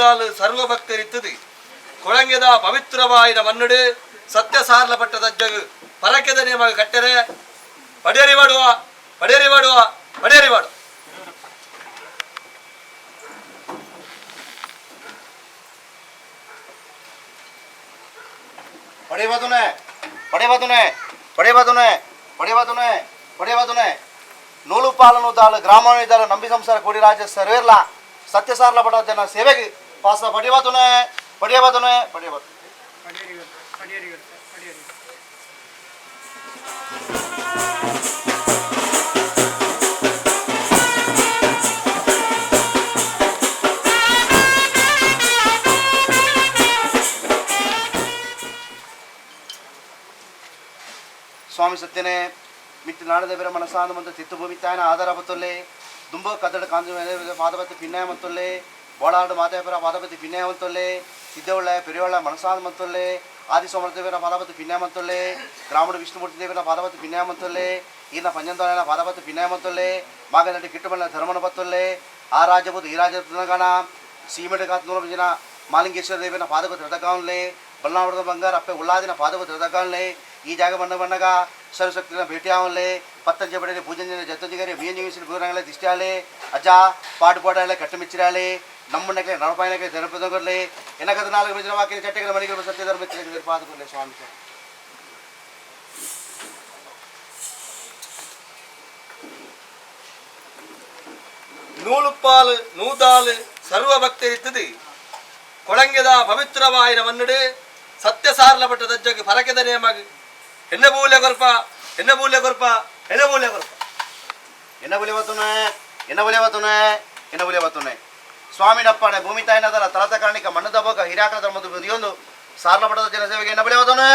ನೂದಾಲು ಸರ್ವಭಕ್ತರಿತ್ತದು ಕೊಳಂಗೆದ ಪವಿತ್ರವಾಯಿನ ಮನ್ನುಡು ಸತ್ಯ ಸಾರ್ಲ ಪಟ್ಟದ ಪರಕೆದ ನಿಯಮ ಕಟ್ಟರೆ ಪಡೇರಿ ಮಾಡುವ ಪಡೇರಿ ಮಾಡುವ ಪಡೇರಿ ಮಾಡು. ಪಡೆಯಬಾದುನೆ ಪಡೆಯಬಾದುನೆ ಪಡೆಯಬಾದುನೆ ಪಡೆಯಬಾದುನೆ ಪಡೆಯಬಾದುನೆ ನೂಲು ಪಾಲನು ದಾಳು ಗ್ರಾಮಾಣಿ ನಂಬಿ ಸಂಸಾರ ಕೋಡಿರಾಜ ಸರ್ವೇರ್ಲ ಸತ್ಯಸಾರ್ಲ ಪಡ ಜನ ಸೇವೆಗೆ ಪಾಸ ಪಡೆಯಬಾದುನೆ ಪಡೆಯಬಾದುನೆ ಪಡೆಯಬಾದು. ಸ್ವಾಮಿ ಸತ್ಯನೇ ಮಿತ್ತು ನಾಡದೇವರ ಮನಸಾದ ಮಂತ ತಿತ್ತು ಭೂಮಿ ತಾಯನ ಆಧಾರ ಬತ್ತೊಲ್ಲೆ ದುಂಬ ಕದ್ದಡ ಕಾಂಜು ಪಾದಪತಿ ಪಿನ್ನಾಯ ಮಂತೊಲ್ಲೆ ಬೋಳಾಡು ಮಾತಾಯಪರ ಪಾದಪತಿ ಪಿನ್ನಾಯ ಮಂತೊಲ್ಲೆ ಸಿದ್ದವುಳ್ಳ ಪೆರಿಯೋಳ್ಳ ಮನಸಾದ ಮಂತೊಲ್ಲೆ ಆದಿ ಸೋಮರ ಪಾದಪತಿ ಪಿನ್ನಾಯ ಮಂತೊಲ್ಲೆ ಗ್ರಾಮಡು ವಿಷ್ಣುಮೂರ್ತಿ ದೇವರ ಪಾದಪತಿ ಪಿನ್ನಾಯ ಮಂತೊಲ್ಲೆ ಈನ ಪಂಜಂದೋನ ಪಾದಪತಿ ಪಿನ್ನಾಯ ಮಂತೊಲ್ಲೆ ಮಾಗನಟಿ ಕಿಟ್ಟುಮಲ್ಲ ಧರ್ಮನ ಬತ್ತೊಲ್ಲೆ ಆ ರಾಜ್ಯಬುದು ಈ ರಾಜ್ಯ ತುನಗಣ ಸೀಮೆಡು ಕಾತ್ ನೂರ ಜನ ಮಾಲಿಂಗೇಶ್ವರ ದೇವನ ಪಾದಕ ಧೃತಕಾನ್ಲೆ ಬಲ್ನಾವರದ ಬಂಗಾರ ಅಪ್ಪೆ ಉಳ್ಳಾದಿನ ಪಾದಕ ಧೃತಕಾನ್ಲೆ ಈ ಜಾಗ ಬಣ್ಣ ಬಣ್ಣಗ ಸರ್ವಶಕ್ತಿನ ಭೇಟಿ ಆವಲೆ ಪತ್ತಂಜೆ ಪಡೆಯಲ್ಲಿ ಪೂಜಂಜನ ಜತ್ತಂಜಿಗರೆ ಬಿಯಂಜಿಗಿಸಿನ ಪೂರ್ಣಗಳೇ ದಿಷ್ಟಾಲೆ ಅಜ್ಜ ಪಾಡು ಪಾಡಾಳೆ ಕಟ್ಟುಮಿಚ್ಚಿರಾಳೆ ನಮ್ಮಣ್ಣಕ್ಕೆ ನಡಪಾಯನಕ್ಕೆ ಜನಪದಗರ್ಲೆ ಎನಕದ ನಾಲ್ಕು ಬಿಜಿನ ವಾಕ್ಯ ಚಟ್ಟೆಗಳ ಮನೆಗಳು ಸತ್ಯ ಧರ್ಮ ಪಾದಕೊರ್ಲೆ ಸ್ವಾಮಿ ಸರ್. ನೂಲುಪ್ಪಾಲು ನೂದಾಲು ಸರ್ವಭಕ್ತರಿತ್ತದು ಕೊಳಂಗೆದ ಪವಿತ್ರವಾಯಿನ ಮನ್ನುಡು ಸತ್ಯ ಸಾರ್ಲ ಪಟ್ಟದ ಪರಕೆದ ನಿಯಮ ಎನ್ನ ಬೂಲ್ಯ ಕೊರ್ಪ ಎನ್ನ ಬೂಲ್ಯ ಕೊರ್ಪ ಎನ್ನ ಬೂಲ್ಯ ಕೊರ್ಪ. ಎನ್ನ ಬುಲೆ ಬತ್ತುನೆ ಎನ್ನ ಬುಲೆ ಬತ್ತುನೆ ಎನ್ನ ಬುಲೆ ಬತ್ತುನೆ ಸ್ವಾಮಿನಪ್ಪಣೆ ಭೂಮಿ ತಾಯಿನದರ ತಲತ ಕಾರಣಿಕ ಮಣ್ಣದ ಭೋಗ ಹಿರಾಕರ ಧರ್ಮದ ಬುದಿಯೊಂದು ಸಾರ್ಲಪಟ್ಟದ ಜನಸೇವೆಗೆ ಎನ್ನ ಬುಲೆ ಬತ್ತುನೆ.